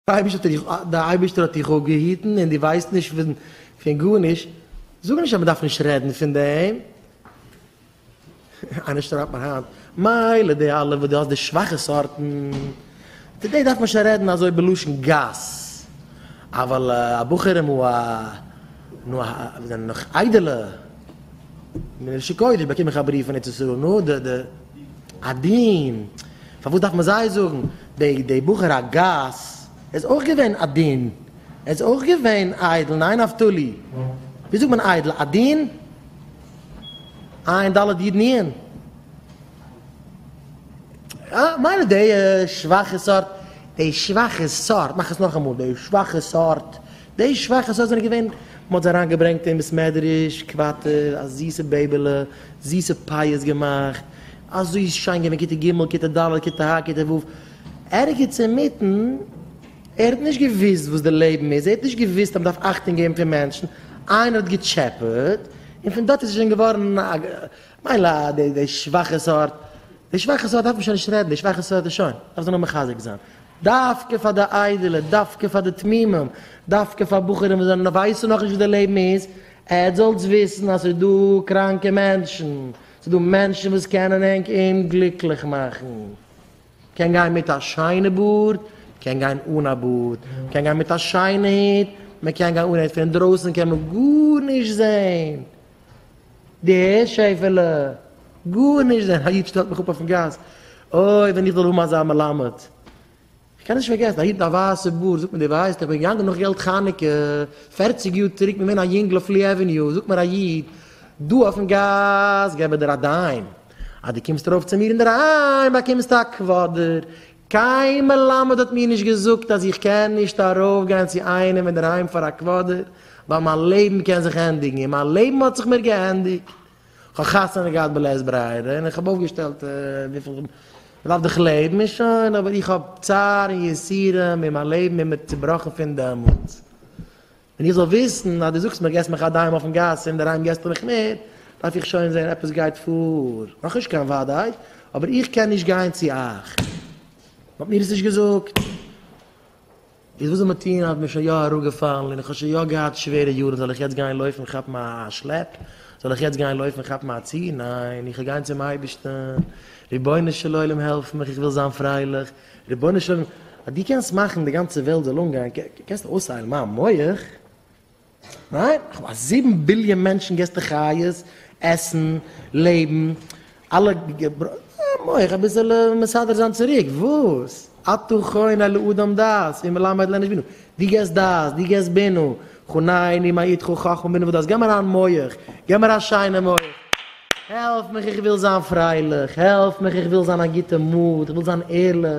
די אייבערשטער האט דיך אפגעהיטן און דו ווייסט נישט פון גארנישט, זאג נישט אז מען דארף נישט רעדן פון דעם. איינער שרייבט מיר היינט, מילא די אלע וואס דו האסט די שוואכע סארטן, צו די דארף מען שוין רעדן אזוי בלשון גס, אבל א בחורים א נו א זענען נאך איידעלע, מלשון קודש באקום איך א בריוו פון ארץ ישראל, נו די די עדין, פארוואס דארף מען זיי זאגן, די די בחור הגס איז אויך געווען עדין, ער איז אויך געווען איידל, ניין נפתלי? ווי זאגט מען איידל? עדין? עין ד' י' נ'. אה, מילא די שוואכע סארט, די שוואכע סארט, מאך עס נאכאמאל, די שוואכע סארט, די שוואכע סארט זענען געווען, מען האט זיי אריין געברענגט אין בית מדרש, קוואטער, א זיסע בעיבעלע, זיסע פיאות געמאכט, אזוי שיין געווען, כיתה ג', כיתה ד', כיתה ה', כיתה ו', ערגעץ אינמיטן, ער האט נישט געוואוסט וואס די לעבן איז, ער האט נישט געוואוסט אז מען דארף אכטונג געבן פון מענטשן, איינער האט געטשעפעט, און פון דארט איז ער שוין געווארן א, מילא די די שוואכע סארט, די שוואכע סארט דארף מען שוין נישט רעדן, די שוואכע סארט איז שוין, דארף זיך נאר מחזק זיין, דווקא פאר די איידעלע, דווקא פאר די תמימים, דווקא פאר בחורים וואס זענען ווייסן נאכנישט וואס די לעבן איז, עטס זאלטס וויסן אז ס'איז דא קראנקע מענטשן, ס'איז דא מענטשן וואס קענען ענק אומגליקליך מאכן. קען גיין מיט א שיינע בארד, קען גיין אן א בארד, קען גיין מיט א שיינע הוט, מען קען גיין אן הוט, פון אינדרויסן קען מען גארנישט זען, דו הערסט שעפעלע? גארנישט זען, א איד שטעלט מיך אפ אויפן גאס, אוי ווען איך זאל האבן אזא מלמד, איך קען נישט פארגעסן, א איד מיט א ווייסע בארד זאגט מיר דו ווייסט איך בין געגאנגען נאך געלט חנוכה פערציג יאר צוריק מיר געווען א יונגל אויף לי עוועניו, זאגט מיר א איד דא אויפן גאס געב איך דיר א דיים, אז דו קומסט ארויף צו מיר אינדערהיים באקומסטו א קוואדער, קיין מלמד האט מיר נישט געזאגט אז איך קען נישט ארויפגיין צו איינעם אינדערהיים פאר א קוואדער, ווייל מיין לעבן קען זיך ענדיגן, און מיין לעבן האט זיך מיר געענדיגט. כ'האב חתונה געהאט בלית ברירה, און איך האב אויפגעשטעלט וויפיל מ'דארף דאך לעבן, און שוין, אבער איך האב צער און יסורים, און מיין לעבן איז מיר צובראכן פון דעמאלטס. ווען איך זאל וויסן אז דו זאגסט מיר געסט מיך א דיים אויפן גאס אינדערהיים געסטו מיך מער, דארף איך שוין זען עפעס גייט פאר, נאכנישט קיין וודאי, אבער איך קען נישט גיין צו אייך. מ'האט מיר עס נישט געזאגט. איז וואס זאל מען טון אז מ'איז שוין יא אראפגעפאלן און איך האב שוין יא געהאט שווערע יארן זאל איך יעצט גיין לויפן כאפן א שלעפ? זאל איך יעצט גיין לויפן כאפן א צי? ניין, איך וועל גיין צום אייבערשטן, רבונו של עולם העלף מיך איך וויל זיין פרייליך, רבונו של עולם, אז דו קענסט מאכן די גאנצע וועלט זאל אנגיין, קענסטו אויסהיילן מיין מח? ניין? כ'האב א זיבן ביליאן מענטשן געסטו חיות, עסן, לעבן, אלע מח אביסעלע מסדר זיין צוריק, וואס? אתה חונן לאדם דעת ומלמד לאנוש בינה, דו געסט דעת, דו געסט בינה, חנני מאתך חכמה בינה ודעת, געב מיר א מח, געב מיר א שיינע מח, העלף מיך איך וויל זיין פרייליך, העלף מיך איך וויל זיין א גוטע mood, איך וויל זיין ערליך.